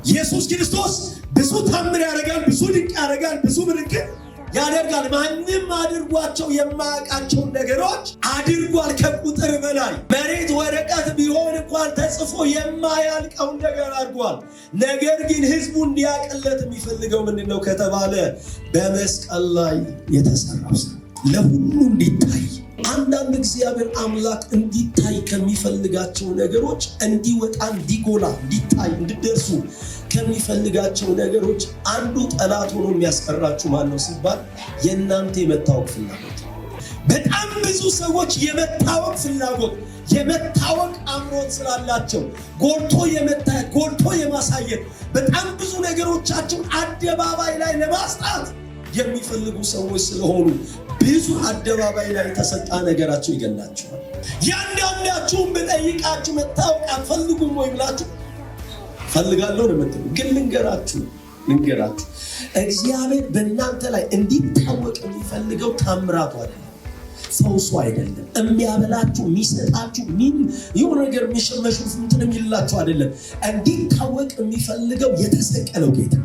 ኢየሱስ ክርስቶስ ብዙ ታምር ያደርጋል፣ ብዙ ድንቅ ያደርጋል፣ ብዙ ምልክት ያደርጋል። ማንም አድርጓቸው የማያውቃቸውን ነገሮች አድርጓል። ከቁጥር በላይ መሬት ወረቀት ቢሆን እንኳን ተጽፎ የማያልቀውን ነገር አድርጓል። ነገር ግን ሕዝቡ እንዲያውቅለት የሚፈልገው ምንድን ነው ከተባለ በመስቀል ላይ የተሰራው ስራ ለሁሉ እንዲታይ። አንዳንድ እግዚአብሔር አምላክ እንዲታይ ከሚፈልጋቸው ነገሮች፣ እንዲወጣ፣ እንዲጎላ፣ እንዲታይ፣ እንድደርሱ ከሚፈልጋቸው ነገሮች አንዱ ጠላት ሆኖ የሚያስቀራችሁ ማን ነው ሲባል የእናንተ የመታወቅ ፍላጎት። በጣም ብዙ ሰዎች የመታወቅ ፍላጎት፣ የመታወቅ አምሮት ስላላቸው ጎልቶ የመታየት፣ ጎልቶ የማሳየት፣ በጣም ብዙ ነገሮቻቸውን አደባባይ ላይ ለማስጣት የሚፈልጉ ሰዎች ስለሆኑ ብዙ አደባባይ ላይ የተሰጣ ነገራቸው ይገላቸዋል። ያንዳንዳችሁን ብጠይቃችሁ መታወቅ አትፈልጉም ወይ ብላችሁ ፈልጋለሁ ነው የምትሉ። ግን ልንገራችሁ፣ እግዚአብሔር በእናንተ ላይ እንዲታወቅ የሚፈልገው ታምራቱ አይደለም፣ ፈውሱ አይደለም፣ የሚያበላችሁ፣ የሚሰጣችሁ፣ የሆነ ነገር መሽሩፍ እንትን የሚልላችሁ አይደለም። እንዲታወቅ የሚፈልገው የተሰቀለው ጌታ።